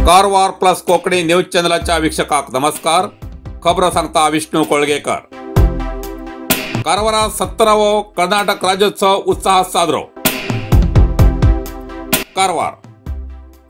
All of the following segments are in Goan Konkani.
कारवार प्लस कोंकणी न्यूज चॅनलाच्या वीक्षकाक नमस्कार। खबर सांगता विष्णू कोळगेकर। कारवारात 17वो कर्नाटक राज्योत्सव उत्साहात साजरो। कारवार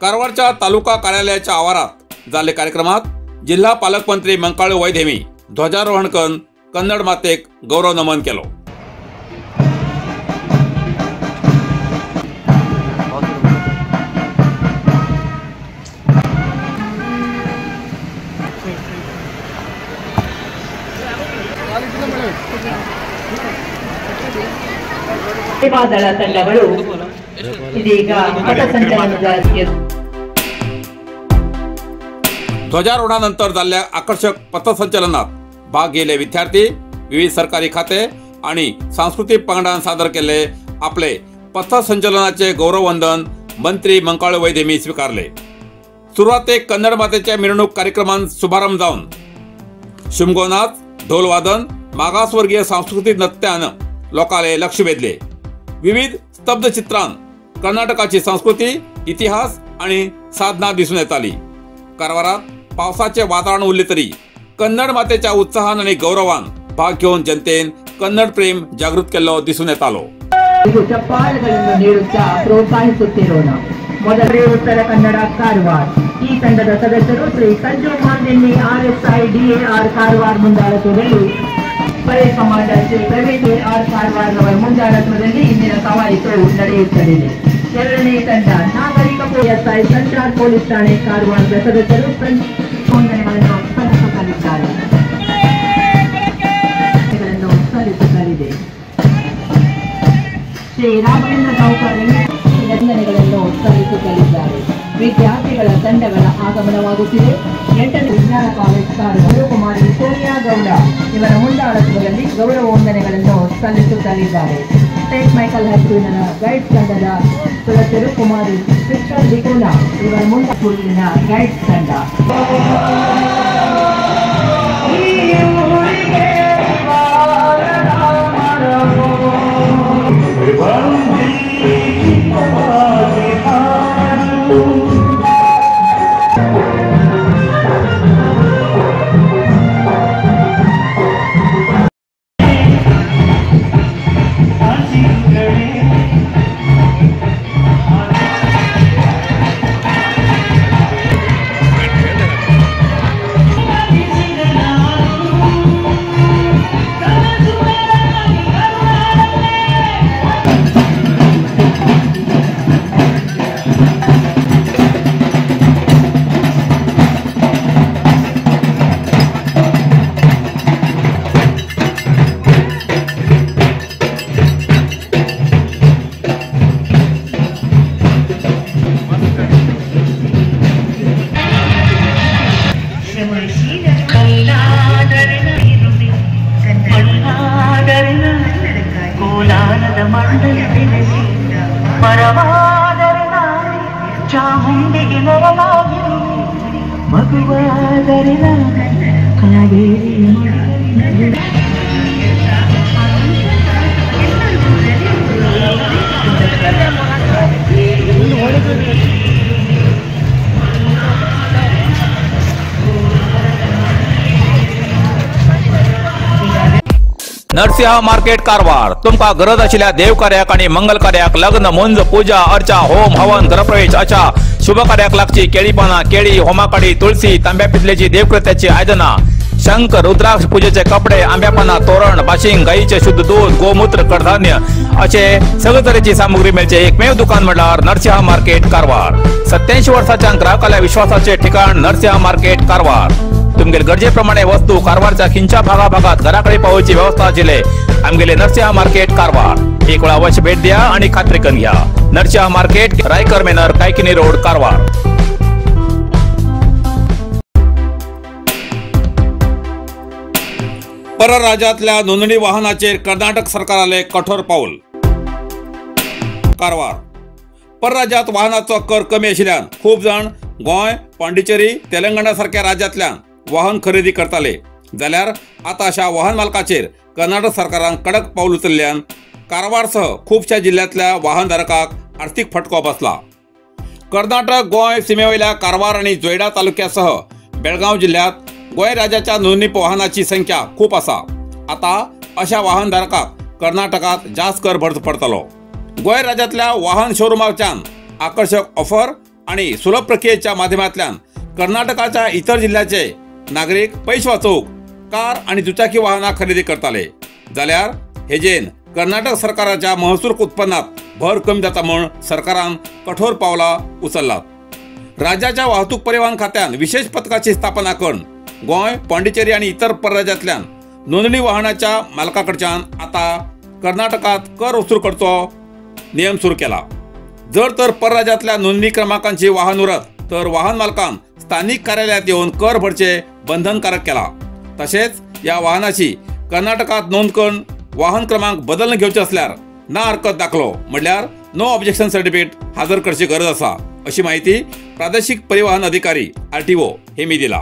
कारवारच्या तालुका कार्यालयाच्या आवारात झाले कार्यक्रमात जिल्हा पालकमंत्री मंकाळू वैद्य ध्वजारोहण करून कन्नड मातेक गौरव नमन केलो। ಸೇವಾದಳ ತಂಡಗಳು ಇದೀಗ ಪಥಸಂಚಲನದ ध्वजारोहणानंतर झालेल्या आकर्षक पथसंचलनात भाग घेतले विद्यार्थी, विविध सरकारी खाते आणि सांस्कृतिक पंगडान सादर केले आपले पथसंचलनाचे गौरववंदन मंत्री मंकाळू वैद्य स्वीकारले। सुरुवातेक कन्नड मातेच्या मिरवणूक कार्यक्रमान शुभारंभ जावन शिमगोनाच, ढोलवादन, मागासवर्गीय सांस्कृतिक नृत्यानं लोकाले लक्ष वेधले। विविध स्तब्ध चित्रान कर्नाटकाची संस्कृती, इतिहास आणि साधना दिसून येताली। कारवारात पावसाचे वातावरण उरले तरी कन्नड मातेच्या उत्साहान आणि गौरवान भाग घेऊन जनतेन कन्नड प्रेम जागृत केल्लो दिसून येतालो। ಚಪ್ಪಾಳೆಗಳನ್ನು ನೀಡುತ್ತಾ ಪ್ರೋತ್ಸಾಹಿಸುತ್ತಿರೋಣ। ಮೊದಲೇ ಉತ್ತರ ಕನ್ನಡ ಕಾರವಾರ ಈ ತಂಡದ ಸದಸ್ಯರು ಶ್ರೀ ಸಂಜು ಮಾಂದಿನ್ನಿ ಆರ್ಎಸ್ಐ ಡಿಎಆರ್ ಕಾರವಾರ ಮುಂದಾಳತ್ವದಲ್ಲಿ parade commander Shri Praveen R Karwar ರವರ ಮುಂದಾಳತ್ವದಲ್ಲಿ ಇಂದಿನ ಕವಾಯತು ನಡೆಯುತ್ತಲಿದೆ। ಎರಡನೇ ತಂಡ ನಾಗರಿಕ ಎಸ್ಐ ಸಂಚಾರ್ ಪೊಲೀಸ್ ಠಾಣೆ ಕಾರವಾರದ ಸದಸ್ಯರು ವಂದನೆಗಳನ್ನು ಸಲ್ಲಿಸುತ್ತಲಿದ್ದಾರೆ ಸಲ್ಲಿಸುತ್ತಲಿದೆ। ಶ್ರೀ ರಾಘವೇಂದ್ರ ಗಾಂವ್ಕರ್ ವಂದನೆಗಳನ್ನು ಸಲ್ಲಿಸುತ್ತಲಿದ್ದಾರೆ। ವಿದ್ಯಾರ್ಥಿಗಳ ತಂಡಗಳ ಆಗಮನವಾಗುತ್ತಿದೆ। 8ನೇ ವಿಜ್ಞಾನ ಕಾಲೇಜ್ ಕಾರವಾರ ಕುಮಾರಿ ಸೋನಿಯಾ ಗೌಡ ಇವರ ಮುಂದಾಳತ್ವದಲ್ಲಿ ಗೌರವ ವಂದನೆಗಳನ್ನು ಸಲ್ಲಿಸುತ್ತಲಿದ್ದಾರೆ। ಸೇಂಟ್ ಮೈಕಲ್ ಹೈಸ್ಕೂಲಿನ ಗೈಡ್ಸ್ ತಂಡದ ಸದಸ್ಯರು ಕುಮಾರಿ ಕ್ರಿಸ್ಟಲ್ ಡಿಕೋಲಾ ಇವರ ಮುಂದಾಳತ್ವದ ಗೈಡ್ಸ್ ತಂಡ। नरसिंह मार्केट कारवार तुमका गरज आशिल्ल्या देवकार्याक आणि मंगल कार्याक, लग्न, मुंज, पूजा अर्चा, होम हवन, गृहप्रवेश अशा शुभ कार्याक लागची केळी पाना, केळी, होमाकाडी, तुळसी, तांब्या पितलेची देवकृत्याची आयदना, शंख, रुद्राक्ष, पूजेचे कपडे, आंब्यापाना, तोरण, बाशिंग, गायीचे शुद्ध दूध, गोमूत्र, कडधान्य असे सगळे तरेची सामुग्री मेळचे एकमेव दुकान म्हळ्यार नरसिंह मार्केट कारवार। 87 वर्साच्या ग्राहकाल्या विश्वासाचे ठिकाण नरसिंह मार्केट कारवार। तुमगेले गरजेप्रमाणे वस्तू कारवारच्या खिंच्या भागाभागात घराकडे पावोवची व्यवस्था आशिल्ले आमगेले नरसिंह मार्केट कारवार। एक वेळा अवश्य भेट द्या आणि खात्री करून घ्या। Narasimha market, Raikar manor, Kaikini road, Karwar. परराज्यातल्या नोंदणी वाहनाचेर कर्नाटक सरकाराले कठोर पाऊल। कारवार परराज्यात वाहनाचो कर कमी आशिल्ल्यान खूब जाण गोंय, पांडिचेरी, तेलंगणा सारक्या राज्यांतल्यान वाहन खरेदी करताले, जाल्यार आतां अशा वाहन मालकाचेर कर्नाटक सरकारान कडक पावल उचलल्यान कारवारसह खुबश्या जिल्ल्यांतल्या वाहनधारकांक आर्थीक फटको बसला। कर्नाटक गोंय सीमेवयल्या कारवार आनी जोयडा तालुक्यासह बेळगांव जिल्ह्यात गोंय राज्याच्या नोंदणी वाहनाची संख्या खूब आसा। आता अशा वाहनधारकांक कर्नाटकात जास्त कर भरचो पडटलो। गोंय राज्यातल्या वाहन शोरुमाच्यान आकर्षक ऑफर आणि सुलभ प्रक्रियेच्या माध्यमांतल्यान कर्नाटकाच्या इतर जिल्ह्याचे नागरिक पैसे वाचोवंक कार आणि दुचाकी वाहनां खरेदी करताले, जाल्यार हेजेन कर्नाटक सरकाराच्या महसूल उत्पन्नात भर कमी जाता म्हूण सरकारान कठोर पावलां उचललात। राज्याच्या वाहतूक परिवहन खात्यान विशेष पथकाची स्थापना करून गोंय, पांडिचेरी आणि इतर परराज्यांतल्यान नोंदणी वाहनाच्या मालकाकडच्यान आता कर्नाटकात कर वसूल करचो नियम सुरू केला। जर तर परराज्यांतल्या नोंदणी क्रमांकांची वाहन उरत तर वाहन मालकान स्थानिक कार्यालयात येवन कर भरचे बंधनकारक केला। तसेच या वाहनाची कर्नाटकात नोंद करून वाहन क्रमांक बदलून घेवचे असल्यार ना हरकत दाखलो म्हणल्यार नो ऑब्जेक्शन सर्टिफिकेट हजर करची गरज आसा, अशी माहिती प्रादेशिक परिवहन अधिकारी RTO हेमी दिला।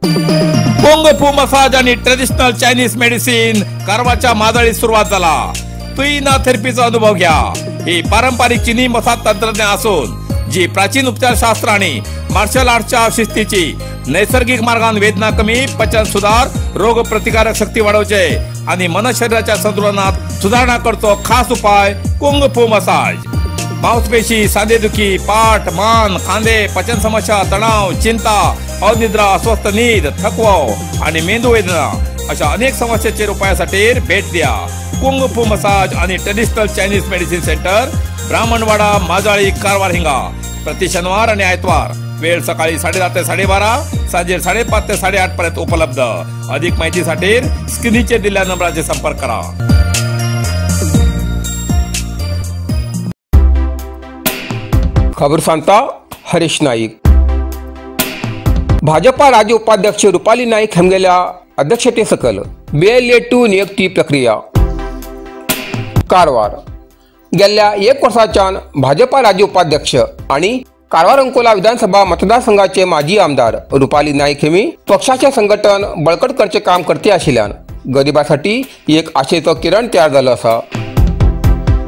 कुंग फू मसाज आणि ट्रेडिशनल चायनीज मेडिसिन कारवारच्या माजळीत सुरुवात झाला। तुईना थेरपीचा अनुभव घ्या। ही पारंपरिक चीनी मसाज तंत्रज्ञान असून जी प्राचीन उपचारशास्त्र आणि मार्शल आर्ट्सच्या शिस्तीची नैसर्गिक मार्गान वेदना कमी, पचन सुधार, रोग प्रतिकारक शक्ती वाढवचे आणि मन शरीराच्या संतुलनात सुधारणा करतो खास उपाय कुंग फू मसाज। मांसपेशी, सांधेदुखी, पाठ, मान, खांदे, पचन समस्या, तणाव, चिंता, अनिद्रा, अस्वस्थ नीद, थकवो आणि मेंदू वेदना अशा अनेक समस्यांचेर उपायासाठी भेट द्या। कुंग फू मसाज आणि traditional Chinese medicine centre, Brahmanwada, Majali, Karwar हिंगा। प्रति शनिवार आणि आयतवार वेळ सकाळी 10:30 ते 12:30, सांजे 5:30 ते 8:30 पर्यंत उपलब्ध। अधिक माहितीसाठी स्क्रीनचेर दिलेल्या नंबराचेर संपर्क करा। खबर सांगता हरीश नाईक। भाजपा राज्य उपाध्यक्ष रुपाली नाईक हमगेल्या अध्यक्षते सकल BLA 2 नियुक्ती प्रक्रिया। कारवार गेल्या एक वर्साच्यान भाजपा राज्य उपाध्यक्ष आणि कारवार अंकोला विधानसभा मतदारसंघाचे माजी आमदार रुपाली नाईक हेमी पक्षाचे संघटन बळकट करचे काम करते आशिल्ल्यान गरिबासाठी एक आशेचो किरण तयार जालो आसा।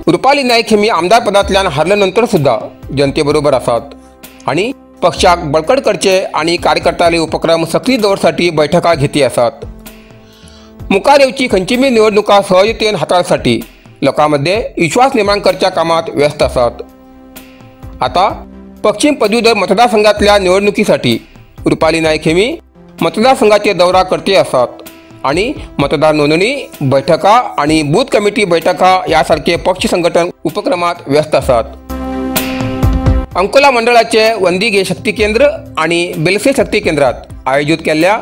रुपाली नाईक हेमी आमदार पदांतल्यान हारले नंतर सुद्धा जनतेबरोबर आसात आणि पक्षाक बळकट करचे आणि कार्यकर्त्यांले उपक्रम सक्रिय दवरसाठी बैठका घेती आसात। मुखार येवची खंयची बी निवडणुका सहजतेन हाताळसाठी लोकांमध्ये विश्वास निर्माण करच्या कामात व्यस्त आसात। आता पश्चिम पदवीधर मतदारसंघातल्या निवडणुकीसाठी रुपाली नाईक हेमी मतदारसंघाचे दौरा करते आसात आणि मतदार नोंदणी बैठका आणि बूथ कमिटी बैठका यासारखे पक्ष संघटन उपक्रमात व्यस्त आसात। अंकोला मंडळाचे वंदिगे शक्ती केंद्र आणि बेलसे शक्ती केंद्रात आयोजित केल्ल्या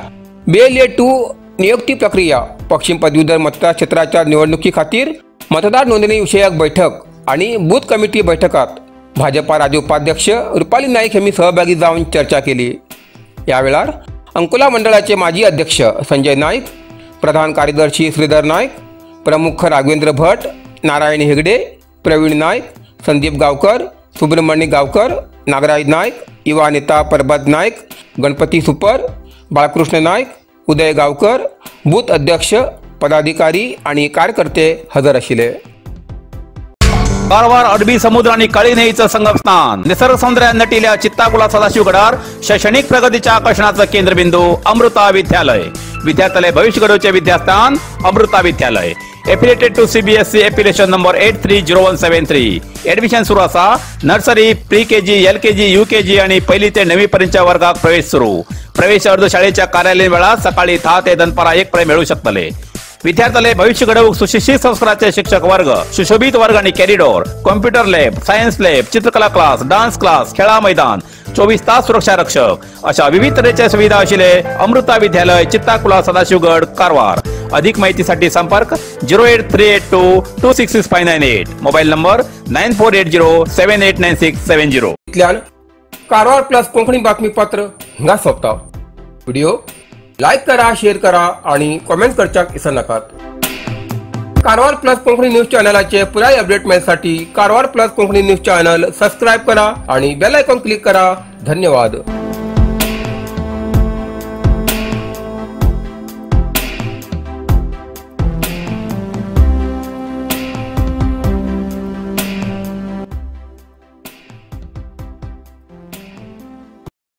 BLA 2 नियुक्ती प्रक्रिया पश्चिम पदवीधर मतदार क्षेत्राच्या निवडणुकी खातीर मतदार नोंदणी विषयक बैठक आणि बूथ कमिटी बैठकात भाजपा राज्य उपाध्यक्ष रुपाली नाईक यांनी सहभागी जाऊन चर्चा केली। या वेळार अंकोला मंडळाचे माजी अध्यक्ष संजय नाईक, प्रधान कार्यदर्शी श्रीधर नाईक, प्रमुख राघवेंद्र भट, नारायण हेगडे, प्रवीण नाईक, संदीप गावकर, सुब्रमण्य गावकर, नागराज नाईक, युवा नेता परबत नाईक, गणपती सुपर, बाळकृष्ण नाईक, उदय गावकर, बूथ अध्यक्ष, पदाधिकारी आणि कार्यकर्ते हजर आशिल्ले। कारवार अरबी समुद्र आणि काळी न्हंयेचं संगमस्थान, निसर्ग सौंदर्यान नटिल्या चित्ताकुला सदाशिवगडार शैक्षणिक प्रगतीच्या आकर्षणाचं केंद्रबिंदू अमृता विद्यालय। विद्यार्थ्याले भविष्य घडवचे विद्यास्थान Amrita Vidyalaya. Affiliated to CBSE affiliation number 830173। Admission सुरू असा। Nursery, pre KG, LKG, UKG आणि पहिली ते 9वी पर्यंतच्या वर्गात प्रवेश सुरू। प्रवेश अर्ज शाळेच्या कार्यालयीन वेळात सकाळी 10 ते दनपारा 1 पर्यंत मिळू शकतले। विद्यार्थ्याले भविष्य घडवूक सुशिक्षित संस्काराचे शिक्षक वर्ग, सुशोभित वर्ग आणि corridor, computer lab, science lab, चित्रकला क्लास, डान्स क्लास, खेळा मैदान, 24 तास सुरक्षा रक्षक अशा विविध तऱ्हेच्या सुविधा आशिल्ले अमृता विद्यालय, चित्ताकुला, सदाशिवगड, कारवार। अधिक माहितीसाठी संपर्क 08382 266598, मोबाईल नंबर 9480 789670। इतल्यान कारवार प्लस कोंकणी बातमीपत्र हांगा सोंपता। व्हिडिओ लायक करा, शेअर करा आणि कॉमेंट करच्याक विसरनाकात। कारवार प्लस कोंकणी न्यूज चॅनलाचे पुराय update मेळसाठी Karwar plus Konkani news channel subscribe करा आणि बेल आयकॉन क्लिक करा। धन्यवाद।